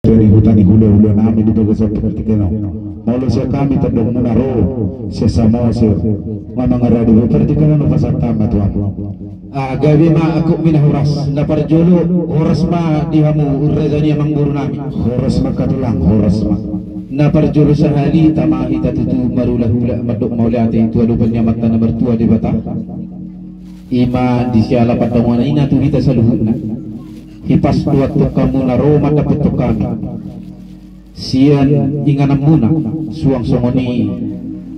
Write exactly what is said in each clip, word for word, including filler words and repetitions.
Dari huta ni hulahula nami di bagasan partingkian on. Molo sian hami tondongmuna ro sian Samosir, nga mangaradi be partingkian on, hupasahat hami ma tu hamu. Ah, gabe ma angkup ni na horas. Na parjolo, horas ma di hamu raja ni amangboru nami. Horas ma angka tulang, horas ma. Na parjolo sahali, tama hita tutu marhulahula mandok mauliate tu adopan ni Amanta na martua Debata. Ima di siala pandonganan i na tu hita saluhutna. Hipas do antong hamuna ro mandapothon hami sian ingananmuna, suang songon i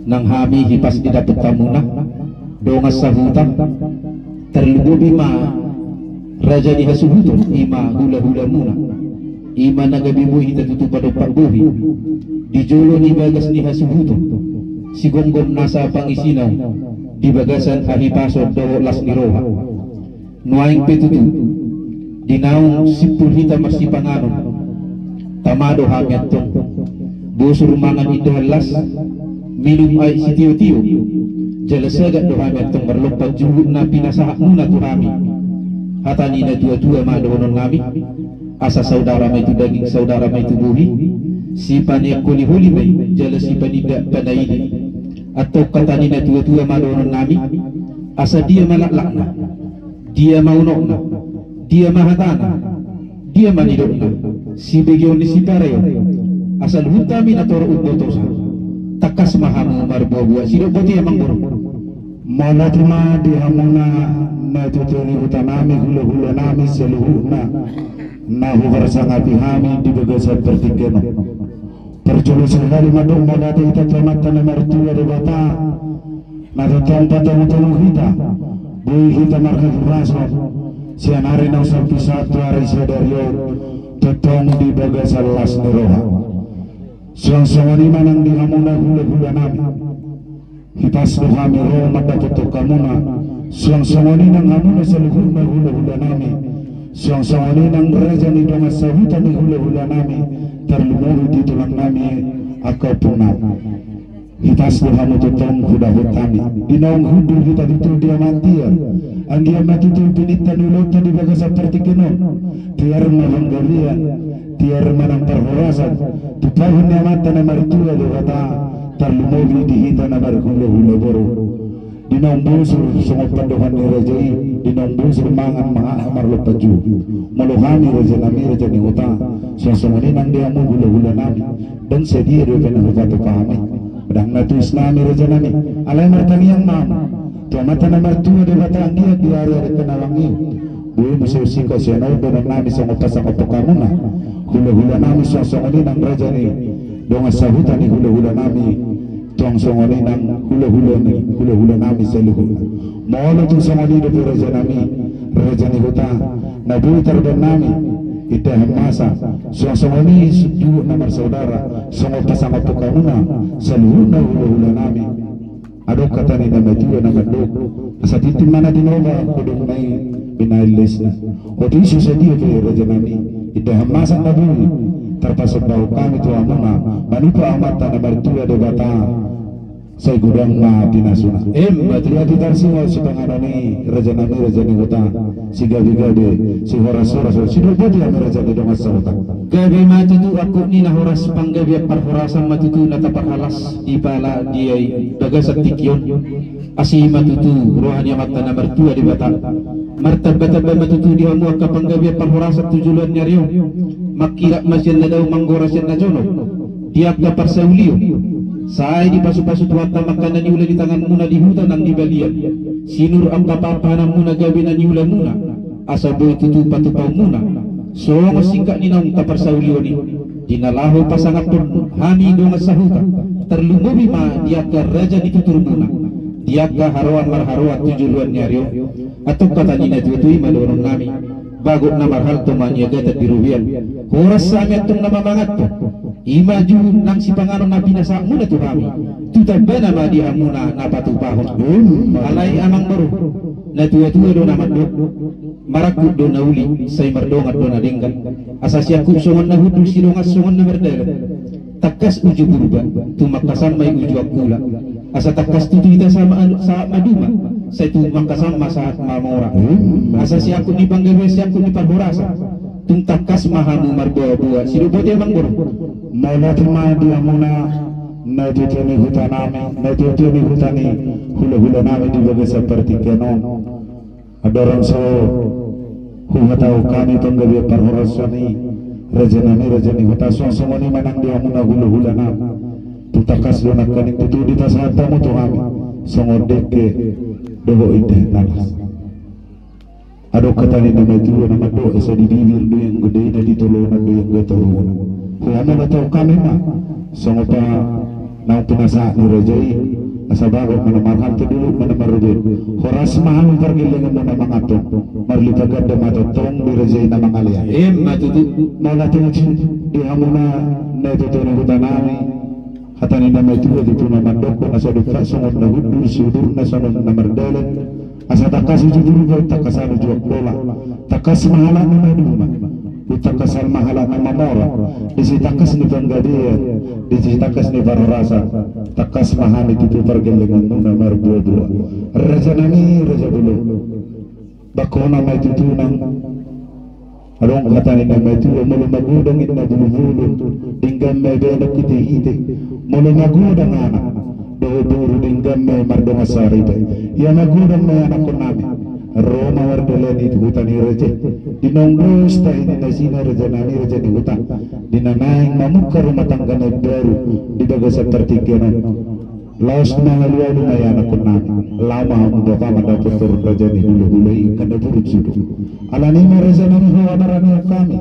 nang hami hipas didapot hamuna dongan sahuta, tarlumobi ma raja ni hasuhuton, ima hulahulamuna. Ima na gabe boi hita tutu padompak bohi di jolo ni bagas ni hasuhuton, sigomgom nasa pangisina di bagasan hahipason dohot las ni roha. Nuaeng pe tutu, di naung simpul hita marsipanganon, tama do hami antong bosur mangan indahan las, minum aek sitiotio, jala sagat do hami antong marlompan juhut na pinasahatmuna tu hami. Hata ni natuatua ma dohononnami: Asa saudara ma i tu daging, saudara ma i tu bohi. Sipaneang holiholi ma i, jala sipaninda panaili. Antong hata ni natuatua ma dohononnami: Asa dia ma laklakna, dia ma unokna, dia ma hatana, dia ma nidokna, sibegeon ni sipareon, asa luhut hami na torop umbotosa. Tangkas ma hamu marbuabua. Sidok boti, amangboru. Mauliate ma di hamuna natuatua ni hutanami, hulahulanami saluhutna na huparsangapi hami di bagasan partingkian on. Parjolo sahali mandok mauliate hita tu Amanta na martua Debata, na tongtong patongutongu hita, boi hita marhahipason sian ari naung salpu sahat tu ari sadari on, tongtong di bagasan las ni roha. Suang songon i ma nang di hamuna hulahulanami. Hipas do hami ro mandapothon hamuna, suang songon i nang hamuna saluhutna hulahulanami, suang songon i nang raja ni dongan sahuta ni hulahulanami, tarlumobi di tulangnami angka ompungnami. Hipas do hamu tongtong hudapot hami. Di naung hundul hita tutu di Amanta, anggiat ma tutu pinangido ni ulaonta di bagasan partingkian on. Tiar ma panggabean, tiar ma nang parhorasan, tumpahon ni Amanta na martua Debata, tarlumobi di hita na marhulahula boru. Di naung bosur songon pandohan ni raja i, di naung bosur mangan ma aha marlompan juhut. Molo hami rajanami, raja ni huta, suang songon i nang di hamu hulahulanami, ndang sadia dope na hupatupa hami. Ndang na tuis nami, rajanami, alai martangiang ma hamu tu Amanta na martua Debata, anggiat di ariari na naeng i boi muse usingkop sian on dohononnami songon pasangaphon hamuna, hulahulanami, suang songon i nang raja ni dongan sahuta ni hulahulanami, suang songon i nang hulahula ni hulahulanami saluhutna. Molo tung songon i dope, rajanami, raja ni huta, na boi tarbaen nami indahan masa, suang songon i juhut na marsaudara, songon pasangaphon hamuna saluhutna hulahulanami. Adong hata ni na matua na mandok: Asa tintin ma na tinopa, godang ma i binaen lesna. Otik i, so sadia pe, rajanami, indahan masa na boi tarpasomba hami tu hamuna, manumpak Amanta na martua Debata, sai godang ma pinasuna. Emma tutu. Ia di tarsingot sipanganon i, rajanami, raja ni huta, sigabegabe, sihorashoras, sidok boti hami raja ni dongan sahuta. Gabe ma tutu angkup ni na horas, panggabean parhorasan ma tutu na taparhalas di pala di bagasan tingki on. Asi ma tutu roha ni Amanta na martua Debata. Martambatamba ma tutu di hamu angka panggabean parhorasan tu joloan ni ari on. Mangkirap ma sian na dao, manggora sian na jonok di angka parsaulion. Sai dipasupasu Tuhanta ma angka na niula ni tanganmuna di huta nang di balian. Sinur angka pahanpahananmuna gabe na niulamuna, asa boi tutu patupaonmuna songon singkat ni naung taparsaulion i, di na laho pasangaphon hami dongan sahuta, tarlumobi ma di angka raja ni tuturmuna, di angka haroan marharoan tu joloan ni ari on. Antong hata ni natuatua i ma dohononnami: Bagot na marhalto ma niagatan di robean. Horas hami antong na mamanganhon, ima juhut nang sipanganon na pinasahatmuna tu hami, tu tambana ma di hamuna na patupahon. Alai, amangboru, natuatua do na mandok: Marangkup do na uli, sai mardongan do na denggan. Asa siangkup songon na hundul, sidongan songon na mardalan. Tangkas uju Purba, tumangkasan ma i uju Angkola. Asa tangkas tutu hita sahat ma, sahat maduma, sai tumangkasan ma sahat mamora. Asa siangkup ni panggabean, siangkup ni parhorasan, Tung tangkas ma hamu marboaboa. Sidoboti amang boru. Mauliate ma di hamuna na tutu ni huta nami, na tutu ni huta ni hulahula nami di bagasan partingkian on. Andorang so huhatahon hami panggabean parhorasan i, raja nami, raja ni huta, songon i ma nang di hamuna hulahula nami. Tung tangkas do nangkaning tutu dipasahat hamu tu hami songon dengke dohot indahan na las. Adong hata ni na matua na mandok, asa di bibir do ianggo daina, di tolonan do ianggo torunan. Huhatahon hami ma songon naung pinasahat ni raja i, asa bagot ma na marhalte, dolok ma na marrobot. Horas ma hami pargellengonmuna manganhon, marlipat ganda ma tongtong di raja i na mangalean. Emma tutu. Mauliate ma di hamuna na tutu ni huta nami. Hata ni na matua tutu na mandokkon, asa dungkak songon na hundul, siudurna songon na mardalan. Asa tangkas uju turubai, tangkasan uju Angkola. Tangkas ma halak na maduma, tangkasan ma halak na mamora. Disi tangkas ni panggabean, disi tangkas ni parhorasan. Tangkas ma hami tutu pargellengonmuna marboaboa. Raja nami, raja bolon. Bangkona ma i tutu nang. Adong hata ni na matua, molo magodang inna bulubulu, denggan ma i baenon hitehite. Molo magodang anak dohot boru, denggan ma i mardongan saripe. Ia magodang ma i anakkon nami, ro ma mardalan i tu huta ni raja i. Di naung dos tahi ni nasida, raja nami, raja ni huta, di na naeng mamungka rumah tangga na imbaru di bagasan partingkian on. Laos mangalualu ma i anakkon nami. Laho ma hamu bapa mandapot torun raja ni hulahula i, angka na buruk sudo. Alani i ma raja nami, huhabaranion hami,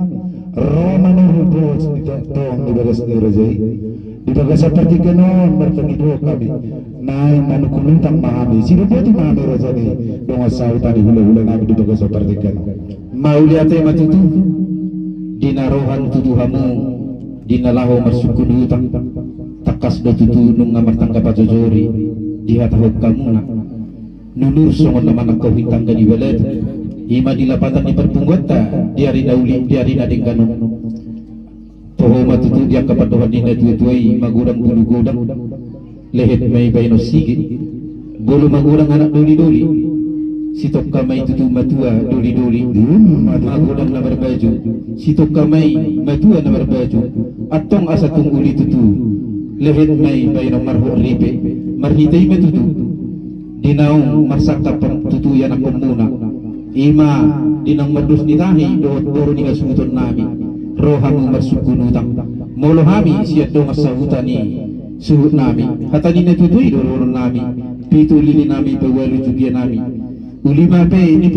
ro ma nuhur bohos ni tongtong di bagas ni raja i. Di bagasan partingkian on marpangidoan hami, naeng manungkun utang ma hami. Sidoboti ma hami raja ni dongan sahuta ni hulahula nami di bagasan partingkian on. Mauliate ma tutu. Di na roha tutu hamu, di na laho marsungkun utang. Tangkas do tutu nunga martangga pajojori dihatahon hamuna. Nunur songon na manangkohi tangga ni balatu, i ma di lapatan ni parpunguanta di ari na uli, di ari na denggan on. Toho ma tutu di angka pandohan ni na tuatua i, magodang bulu godang, lehet ma i baenon sige. Molo magodang anak dolidoli, sitongka ma i tutu matua dolidoli. Magodang na marbaju, sitongka ma i matua na marbaju. Antong asa tung uli tutu, lehet ma i baenon marhot ripe. Marhite i ma tutu di naung marsangkap tutu ianakkonmuna, i ma di naung mardos ni tahi dohot boru ni hasuhuton nami, ro hamu marsungkun utang. Molo hami sian dongan sahuta ni suhut nami, hata ni na tuatua i do dohonon nami, pitu lili nami paualu jugia nami. Uli ma pe ni